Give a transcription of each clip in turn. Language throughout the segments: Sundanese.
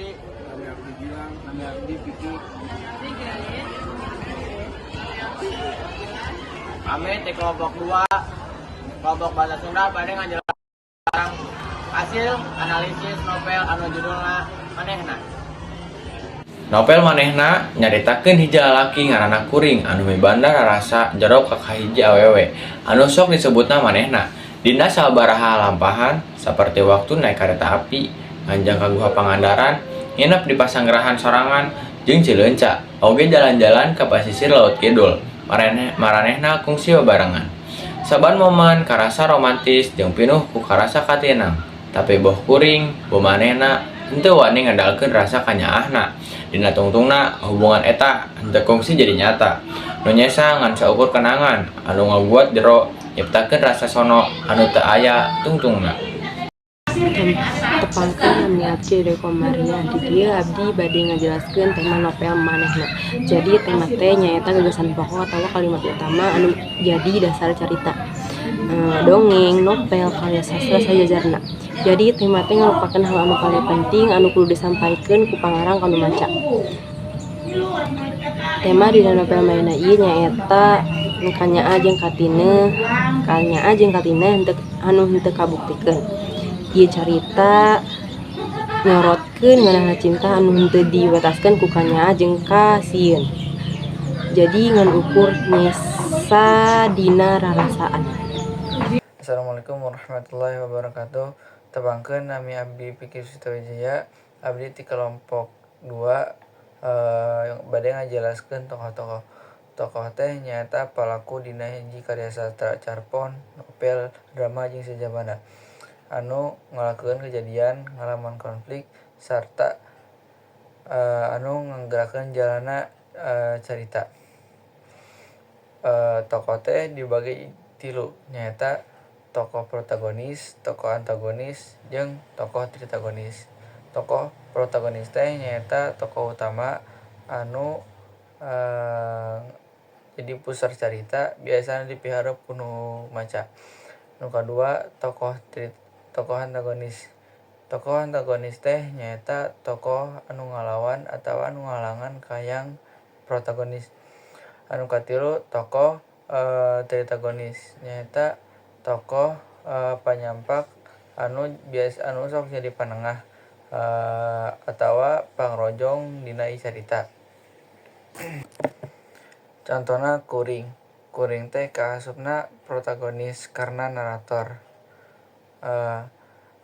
Abdi. Nami abdi Gilang. Nami abdi Piki. Kami di kelompok 2, kelompok bahasa Sunda, bade ngajelaskan hasil analisis novel anu judulna Manehna. Novel Manehna nyaritakeun hiji lalaki ngaranna Kuring anu mibanda rarasa jero ka kahiji awewe anu sok disebutna Manehna. Dina sababaraha lampahan saperti waktu naik kareta api, nganjang ka Guha Pangandaran, nginep di pasanggrahan sorangan jeung Cileunca, oge jalan-jalan ka pasisir Laut Kidul. Maranehna kungsi babarengan. Saban momen karasa romantis jeung pinuh ku karasa katineng. Tapi boh Kuring, boh Manehna henteu wani ngandalkeun rasa kanyaahna. Dina tungtungna hubungan eta henteu kungsi jadi nyata. Nu nyesa ngan saukur kenangan anu ngaguat jero, nyiptakeun rasa sono anu teu aya tungtungna. Tepangkeun, nami abdi Dede Komaria. Di dieu abdi bade ngajelaskeun tema novel Manehna. Jadi, tema teh nyaeta gagasan pokok atawa kalimat utama anu jadi dasar carita. Dongeng, novel, karya sastra sajajarna. Jadi, tema teh ngarupakeun hal anu paling penting anu kudu disampaikeun ku pangarang ka nu maca. Tema dina novel Manehna ieu nyaeta kanyaah jeung katineng, kanyaah jeung katineng henteu anu henteu kabuktikeun. Ieu carita nyorotkeun ngeunah cinta anu henteu diwataskeun ku kanyaah jeung kasieun. Jadi, ngan ukur nyesa dina rarasaan. Assalamualaikum warahmatullahi wabarakatuh. Tepangkeun, nami abdi Piki Sutawijaya. Abdi ti kelompok 2 bade ngajelaskeun tokoh-tokoh. Tokoh teh nyaeta palaku dina hiji karya sastra, carpon, novel, drama jeung sajabana anu ngalakukeun kejadian, ngalaman konflik, sarta anu ngagerakkeun jalanna carita. Tokoh teh dibagi tilu, nyaeta tokoh protagonis, tokoh antagonis, jeung tokoh tritagonis. Tokoh protagonis teh nyaeta tokoh utama anu jadi pusar carita, biasana dipiharep ku nu maca. Nu kadua, tokoh antagonis. Tokoh antagonis teh nyaeta tokoh anu ngalawan atawa anu ngahalangan kahayang protagonis. Anu katilu, tokoh tritagonis, nyaeta tokoh panyampak anu biasa anu sok jadi panengah atawa pangrojong dina carita. Contona Kuring. Kuring teh kaasupna protagonis karena narator.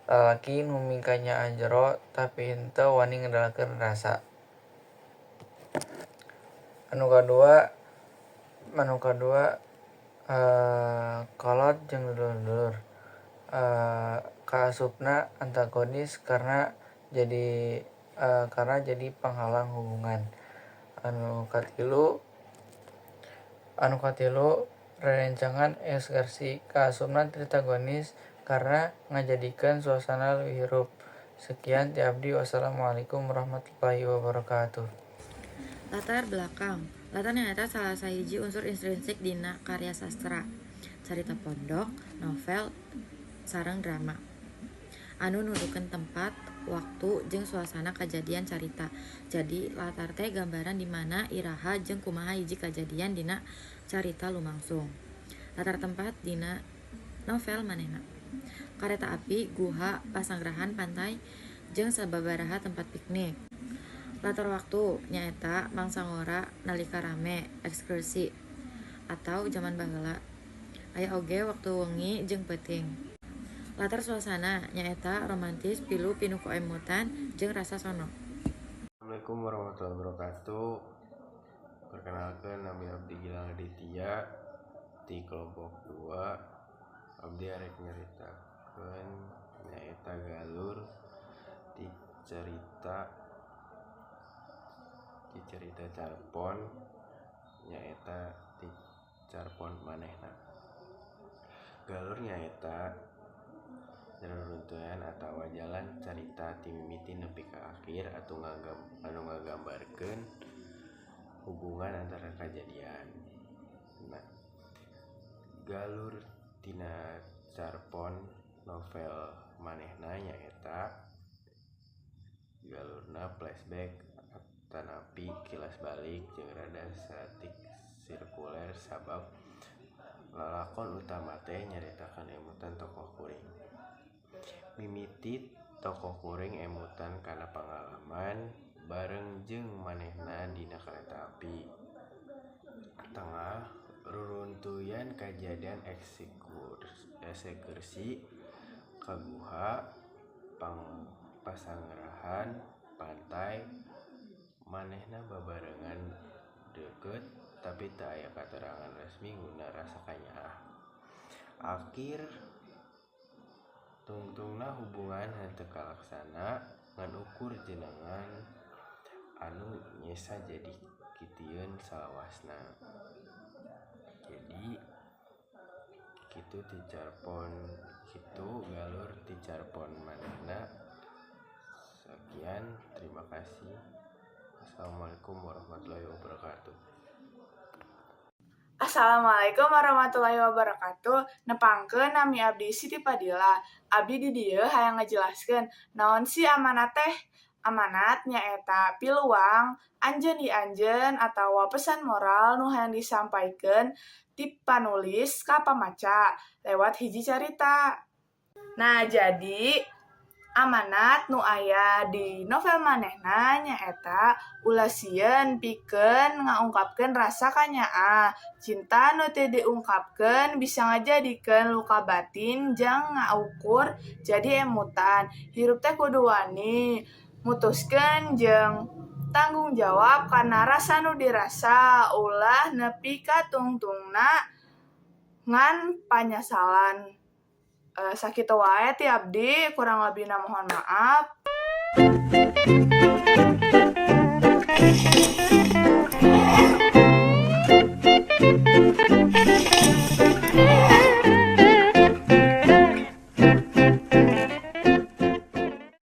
Lalaki nu mikanyaah jero tapi henteu wani ngandalkeun rasa. Anu kadua, kolot jeung dulur-dulur kaasupna antagonis karena jadi panghalang hubungan. Anu katilu, rerencangan ekskursi kaasupna tritagonis karena ngajadikeun suasana leuwih hirup. Sekian ti abdi, wassalamualaikum warahmatullahi wabarakatuh. Latar belakang. Latar nyaeta salah sahiji unsur intrinsik dina karya sastra, carita pondok, novel, sareng drama, anu nuduhkeun tempat, waktu, jeung suasana kajadian carita. Jadi, latar teh gambaran di mana, iraha, jeung kumaha hiji kajadian dina carita lumangsung. Latar tempat dina novel Manehna: kareta api, guha, pasanggrahan, pantai, jeung sababaraha tempat piknik. Latar waktu nyaeta mangsa ngora nalika rame ekskursi atau jaman baheula. Aya oge waktu wengi jeung peuting. Latar suasana nyaeta romantis, pilu, pinuh ku emutan jeung rasa sono. Assalamualaikum warahmatullahi wabarakatuh. Perkenalkan, nami abdi Gilang Aditya ti kelompok 2. Abdi arek nyaritakeun nyaeta galur ti carita carpon, nyaeta ti carpon Manehna. Galur nyaeta reruntuyan atawa jalan carita ti mimiti nepi ka akhir anu ngagambarkeun hubungan antara kajadian. Nah, galur tina carpon novel Manehna nyaeta Galurna flashback atanapi kilas balik jeung rada saeutik sirkuler sabab lalakon utama teh nyaritakeun emutan tokoh kuring. Mimiti tokoh kuring emutan kana pangalaman bareng jeung manehna dina kareta api. Tengah ruruntuyan kajadian ekskursi ka guha, pasangrahan, pantai, manehna babarengan deukeut tapi teu aya katerangan resmi nguna rasa kanyaah. Akhir tungtungna hubungan henteu kalaksana ngan ukur jenengan anu nyesa jadi kitieun salawasna. Jadi kitu ti carpon, kitu galur ti carpon manehna. Sekian, terima kasih. Wassalamualaikum warahmatullahi wabarakatuh. Assalamualaikum warahmatullahi wabarakatuh. Nepangkeun, nami abdi Siti Padila. Abdi di dieu hayang ngajelaskeun naon sih amanat teh. Amanat nyaeta piluang anjeun di anjeun atawa pesan moral nu hayang disampaikeun ti panulis ka pamaca lewat hiji carita. Nah, jadi amanat nu aya di novel manehna nyaeta ulah sieun pikeun ngaungkapkeun rasa kanyaah. Cinta nu teu diungkapkeun bisa ngajadikeun luka batin jang ngaukur jadi emutan. Hirup teh kudu wani mutuskeun jeung tanggung jawab kana rasa nu dirasa, ulah nepi ka tungtungna ngan panyasalan. Sakitu wae ti abdi, kurang lebihna mohon maaf.